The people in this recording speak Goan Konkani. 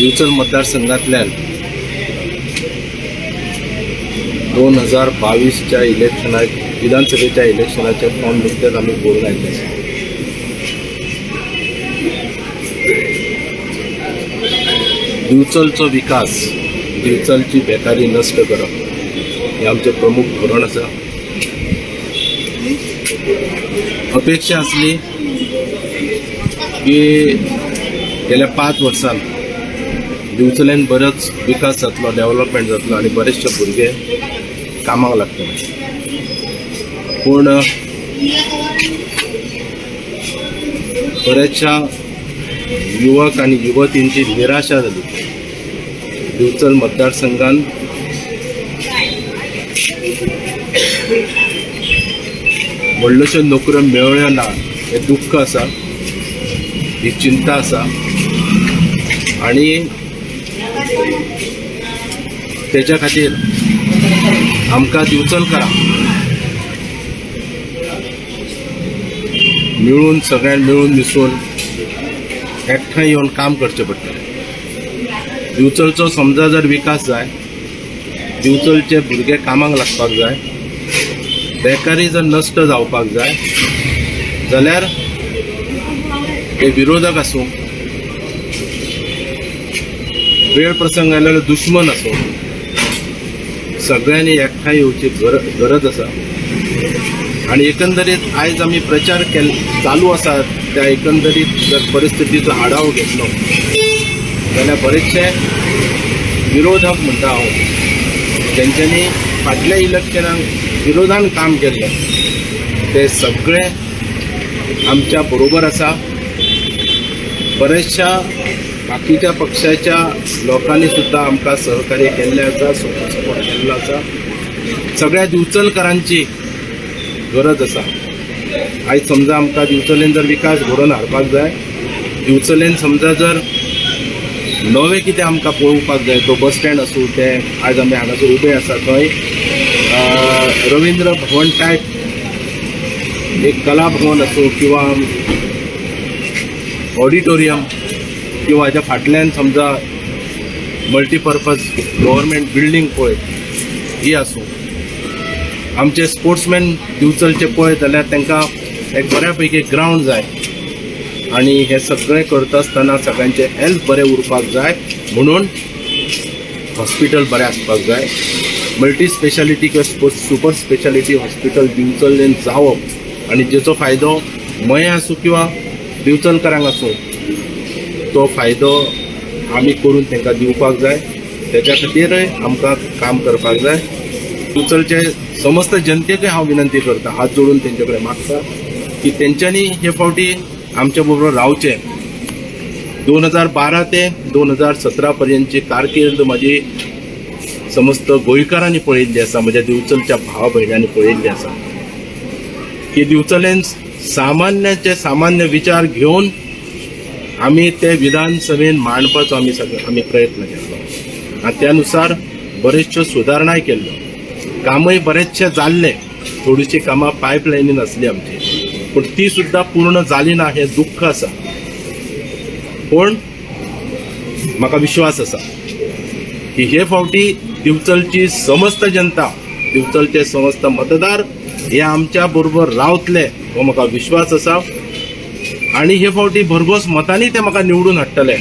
दिवचल मतदारसंघातल्यान 2022च्या इलेक्शनाक, विधानसभेच्या इलेक्शनाचे फॉर्म नुकतेच आमी भरून आयिल्ले आसा. दिवचलचो विकास, दिवचलची बेकारी नश्ट करप हें आमचें प्रमुख धोरण आसा. अपेक्षा आसली की गेल्या 5 वर्सांत दिवचल्यान बरोच विकास जातलो, डेव्हलपमेंट जातलो आनी बरेचशे भुरगे कामाक लागतले. पूण बऱ्याचशा युवक आनी युवतींची निराशा जाली. दिवचल मतदारसंघान व्हडल्योश्यो नोकऱ्यो मेळ्ळ्यो ना हें दुख्ख आसा, ही चिंता आसा आनी तेच्या खातीर आमकां दिवचलकारां मिळून, सगळ्यांक मिळून मिसळून एकठांय येवन काम करचें पडटलें. दिवचलचो समजा जर विकास जाय, दिवचलचे भुरगे कामाक लागपाक जाय, बेकारी जर नश्ट जावपाक जाय जाल्यार ते विरोधक आसूं, वेळ प्रसंग आयलेलो दुश्मन आसूं, सगळ्यांनी एकठांय येवची गरज आसा. आनी एकंदरीत आयज आमी प्रचार चालू आसा त्या एकंदरीत जर परिस्थितीचो आढावो घेतलो जाल्यार बरेचशे विरोधक म्हणटा हांव, तेंच्यांनी फाटल्या इलेक्शनाक विरोधान काम केल्लें ते सगळे आमच्या बरोबर आसा. बऱ्याचशा बाकीच्या पक्षाच्या लोकांनी सुद्दां आमकां सहकार्य केल्लें आसा, सपोर्ट केल्लो आसा. सगळ्या दिवचलकारांची गरज आसा. आयज समजा आमकां दिवचलेन जर विकास घडोवन हाडपाक जाय, दिवचलेन समजा जर नवें कितें आमकां पळोवपाक जाय, तो बस स्टँड आसूं, तें आयज आमी हांगासर उबे आसा थंय रवींद्र भवन टायप एक कला भवन आसूं किंवा ऑडिटोरियम किंवा हाच्या फाटल्यान समजा मल्टीपर्पज गव्हर्मेंट बिल्डींग पळय ही आसूं, आमचे स्पोर्ट्समॅन दिवचलचे पळयत जाल्यार तांकां एक बऱ्या पैकी ग्रावंड जाय आनी हें सगळें करता आसतना सगळ्यांचें हेल्थ बरें उरपाक जाय म्हणून हॉस्पिटल बरें आसपाक जाय. मल्टी स्पेशालिटी किंवा सुपर स्पेशालिटी हॉस्पिटल दिवचलेन जावप आनी जेचो फायदो मयें आसूं किंवा दिवचलकारांक आसूं, तो फायदो आमी करून तांकां दिवपाक जाय. तेच्या खातीरय आमकां काम करपाक जाय. दिवचलचे समस्त जनतेकय हांव विनंती करता, हात जोडून तेंचे कडेन मागता की तेंच्यांनी हे फावटी आमच्या बरोबर रावचें. 2012 ते 2017 पर्यंतची कारकीर्द म्हाजी समस्त गोंयकारांनी पळयल्ली आसा, म्हज्या दिवचलच्या भाव भयणांनी पळयल्ली आसा की दिवचलेन सामान्याचे सामान्य विचार घेवन आमी ते विधानसभेन मांडपाचो आमी सगळे आमी प्रयत्न केल्लो आनी त्या नुसार बरेचश्यो सुदारणाय केल्ल्यो, कामय बरेचशे जाल्ले. थोडीशी कामां पायपलायनीन आसली आमची, पूण ती सुद्दां पूर्ण जाली ना हें दुख्ख आसा. पूण म्हाका विश्वास आसा की हे फावटी दिवचलची समस्त जनता, दिवचलचे समस्त मतदार हे आमच्या बरोबर रावतले हो म्हाका विश्वास आसा आनी हे फावटी भरघोस मतांनी ते म्हाका निवडून हाडटले.